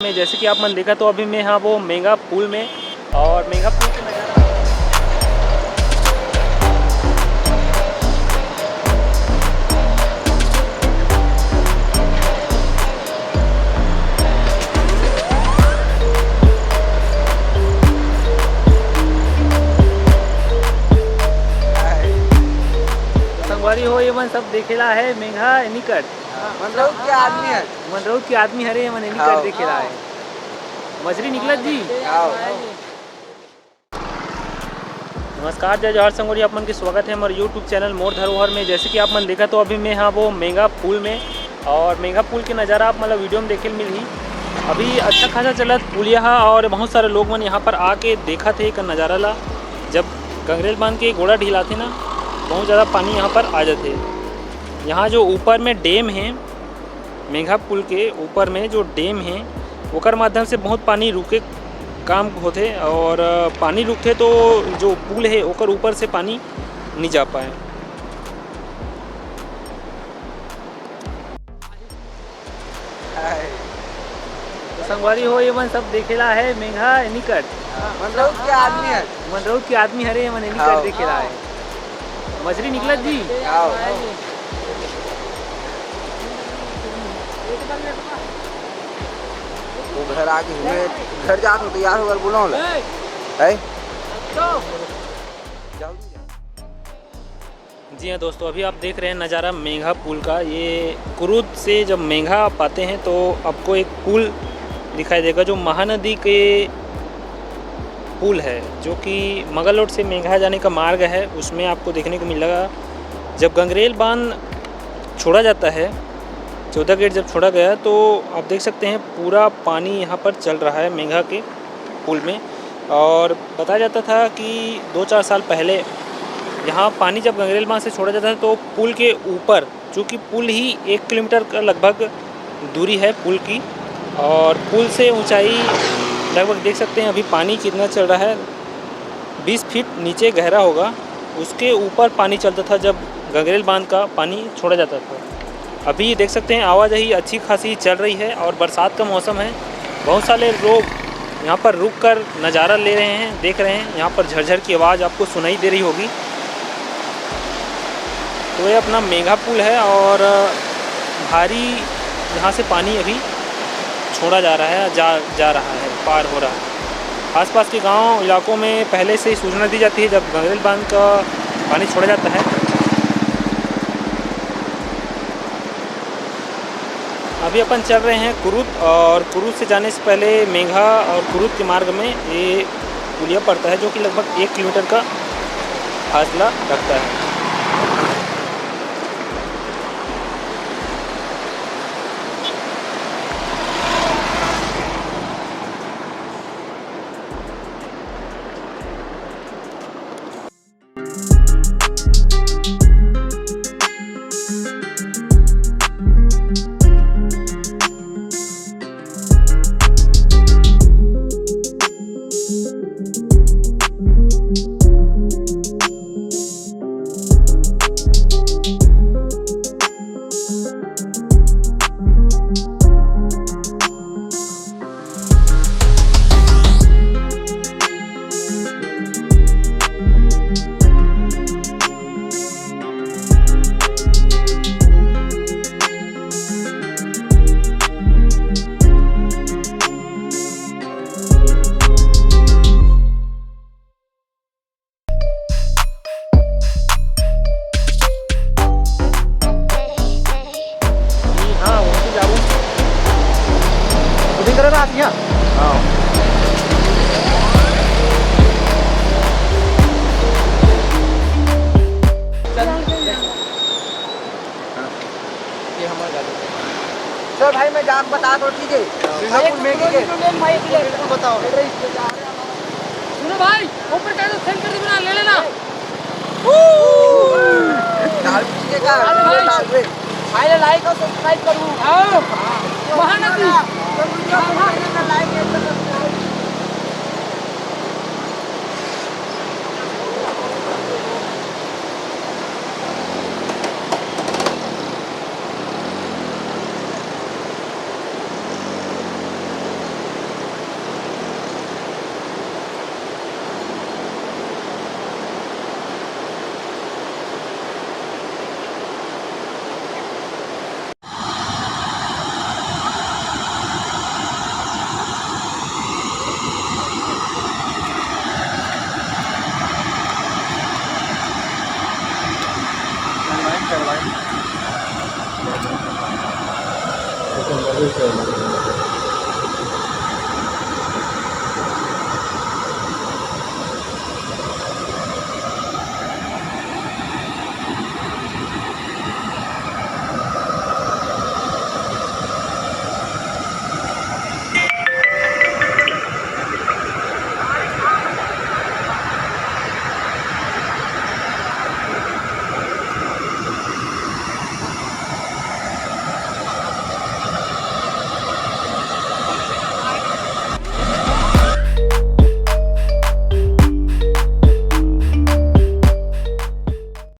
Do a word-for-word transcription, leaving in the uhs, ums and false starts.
में, जैसे कि आप मन देखा, तो अभी मैं हाँ वो मेंगा पुल में, और मेंगा पुल के नज़ारा। संगवारी हो, ये मन सब देखेला है मेंगा एनीकट। मंदरौत के आदमी है। मंदरौत के आदमी हरे, ये मन एनीकट हाँ। देखेला है। मछरी निकलत जी। हाँ। नमस्कार, जय जोहार संगवारी, आप मन के स्वागत है हमारे YouTube चैनल मोर धरोहर में। जैसे कि आप मन देखा, तो अभी मैं हाँ वो मेंगा पुल में, और मेंगा पुल के नज़ारा आप मतलब वीडियो में देखे मिलही। अभी अच्छा खासा चलत पुलिया हा, और बहुत सारे लोग मन यहाँ पर आके देखत हे एक नज़ारा ला। जब गंगरेल बांध के गोड़ा ढिलाथे ना, बहुत ज़्यादा पानी यहाँ पर आ जाथे। यहाँ जो ऊपर में डैम है, मेंगा पुल के ऊपर में जो डैम है, ओकर माध्यम से बहुत पानी रुके काम होथे, और पानी रुकथे तो जो पुल है ओकर ऊपर से पानी नहीं जा पाए। तो संगवारी हो, ये मन सब देखेला है मेंगा एनीकट। मंदरौत के आदमी है। मंदरौत के आदमी हरे, ये मन एनीकट हाँ। देखेला है। मछरी निकलत जी। हाँ। वो घर आके मैं घर जात हूँ, तैयार होकर बुलाओ ला। है? जाओ। जी हाँ दोस्तों, अभी आप देख रहे हैं नज़ारा मेंगा पुल का। ये कुरुद से जब मेंगा आप आते हैं तो आपको एक पुल दिखाई देगा, जो महानदी के पुल है, जो कि मगलोट से मेंगा जाने का मार्ग है, उसमें आपको देखने को मिलेगा। जब गंगरेल बांध छोड़ा जाता है, चौदह गेट जब छोड़ा गया, तो आप देख सकते हैं पूरा पानी यहाँ पर चल रहा है मेंगा के पुल में। और बताया जाता था कि दो चार साल पहले यहाँ पानी जब गंगरेल बांध से छोड़ा जाता है, तो पुल के ऊपर, चूँकि पुल ही एक किलोमीटर का लगभग दूरी है पुल की, और पुल से ऊंचाई लगभग देख सकते हैं अभी पानी कितना चल रहा है, बीस फीट नीचे गहरा होगा। उसके ऊपर पानी चलता था जब गंगरेल बांध का पानी छोड़ा जाता था। अभी देख सकते हैं आवाजाही अच्छी खासी चल रही है और बरसात का मौसम है। बहुत सारे लोग यहाँ पर रुक कर नज़ारा ले रहे हैं, देख रहे हैं। यहाँ पर झरझर की आवाज़ आपको सुनाई दे रही होगी। तो ये अपना मेंगा पुल है और भारी यहाँ से पानी अभी छोड़ा जा रहा है, जा जा रहा है, पार हो रहा है। आसपास के गांव इलाकों में पहले से ही सूचना दी जाती है जब गंगरेल बांध का पानी छोड़ा जाता है। अभी अपन चल रहे हैं कुरुद, और कुरुद से जाने से पहले मेंगा और कुरुद के मार्ग में ये पुलिया पड़ता है, जो कि लगभग एक किलोमीटर का फासला रखता है। हाँ, वहीं से जाबो। उधर करो ना, यहाँ। हाँ। ये हमारा गाड़ी। सर भाई, मैं जाके बता दो, ठीक है? सिंगापुर में, ठीक है? बिल्कुल बताओ। सुनो भाई, ऊपर का तो सेंड कर दे, बना ले लेना। डाल दीजिए का, अरे भाई। डाल दे। भाई, लाइक और सब्सक्राइब करूँ। आओ। महानदी।